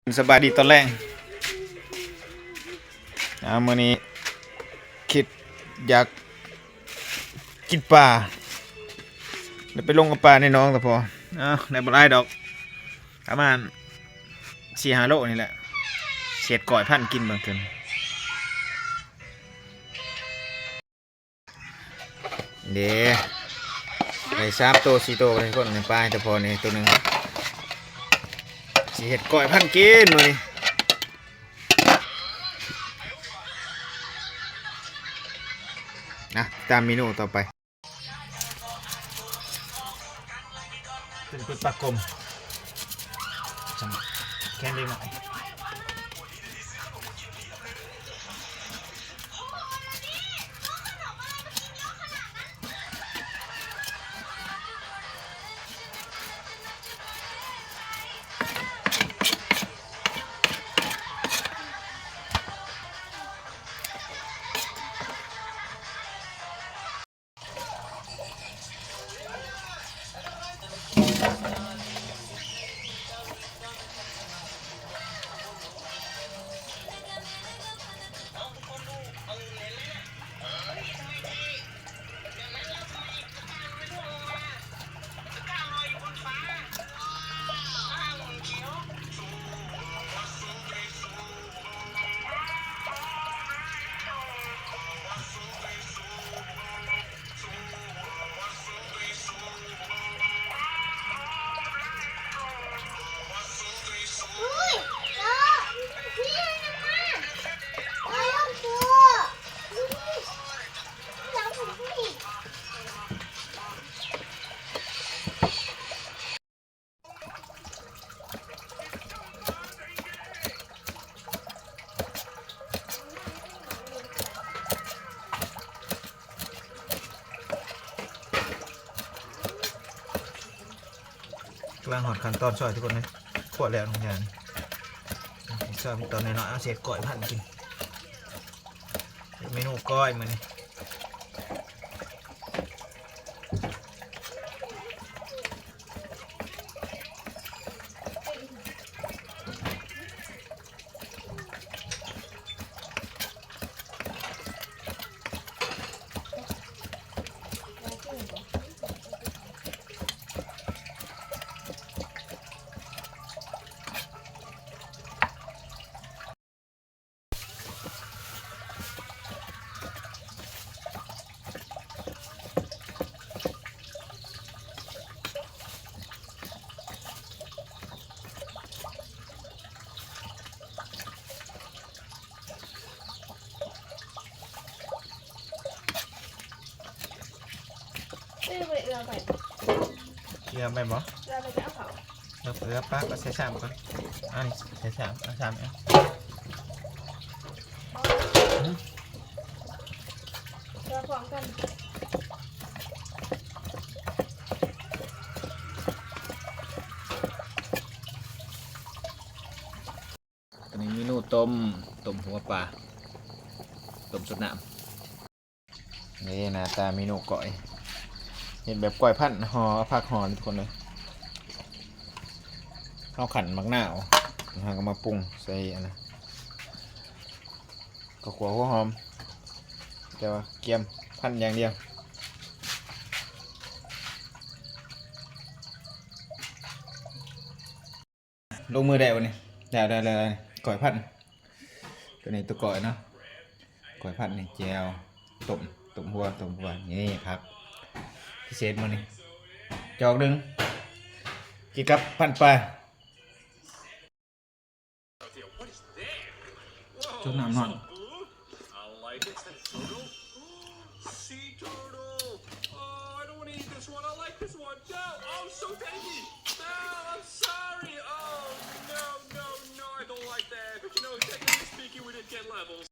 ສະບາຍດີຕອນແລງ. ເອົາ ມື້ນີ້ຄິດຢາກກິນປາ ແລ້ວໄປລົງກັບປາໃນໜອງຕະພໍ. ເອົາ ໄດ້ບໍ່ຫຼາຍດອກ ປະມານສີ່ຫ້າໂລນີ້ແຫຼະ. ເສດກ້ອຍພັນກິນເບິ່ງເຖິງ. ເດ້ ໄດ້ສາມໂຕສີ່ໂຕ ທຸກຄົນ. ນີ້ປາໃຫ້ຕະພໍນີ້ໂຕໜຶ່ງ ຊິເຮັດກ້ອຍພັນກິນມື້ນີ້. ນະ ຕາມເມນູຕໍ່ໄປ ເປັນປາກົມ ແຄນເລັກນ້ອຍ. ກຳລັງຮອດຂັ້ນຕອນຊອຍ ທຸກຄົນເອີຍ. ຂົ້ວແລ້ວທຸກຢ່າງ ຊອຍຕອນນ້ອຍໆ ເອົາເສດກ້ອຍພັນກິນ. ເມນູກ້ອຍມື້ນີ້. ເອື້ອຍ ບໍ່ໄດ້ເອື້ອຍໄປ ເອື້ອຍໄປບໍ່? ເອື້ອຍໄປ ໄປເອົາເຂົ້າ ເອີ ເອີ ປາກ ເອົາໃສ່ຊາມກ່ອນ. ອັນນີ້ໃສ່ຊາມ ເອົາຊາມ ເອົາ ເອົາພ້ອມກັນ. ອັນນີ້ເມນູຕົ້ມ ຕົ້ມຫົວປາ ຕົ້ມສົດນ້ຳ. ນີ້ໜ້າຕາເມນູກ້ອຍ ເຮັດແບບກ້ອຍພັນ ຫໍ່ ເອົາຜັກຫໍ່ ທຸກຄົນເອີຍ. ເຮົາຂັ້ນໝາກນາວ ເຮົາກໍມາປຸງໃສ່ອັນນັ້ນ ເຂົ້າຂົ້ວ ຫົວຫອມ ແຕ່ວ່າກຽມພັນຢ່າງດຽວ. ລົງມືແລ້ວບັດນີ້ ແລ້ວໆໆ ກ້ອຍພັນ. ຕົວນີ້ຕົວກ້ອຍເນາະ ກ້ອຍພັນນີ້ ແຈ່ວ ຕົ້ມ ຕົ້ມຫົວ ຕົ້ມຫົວ. ນີ້ຜັກພິເສດມື້ນີ້ ຈອກໜຶ່ງ ກິນກັບພັນປາ. ຈົນນ້ຳຮ້ອນ. Sea turtle. Oh, I don't want to eat this one. I like this one. No, oh, so tangy. No, I'm sorry. Oh, no, no, no. I don't like that. But you know, technically speaking, we didn't get levels.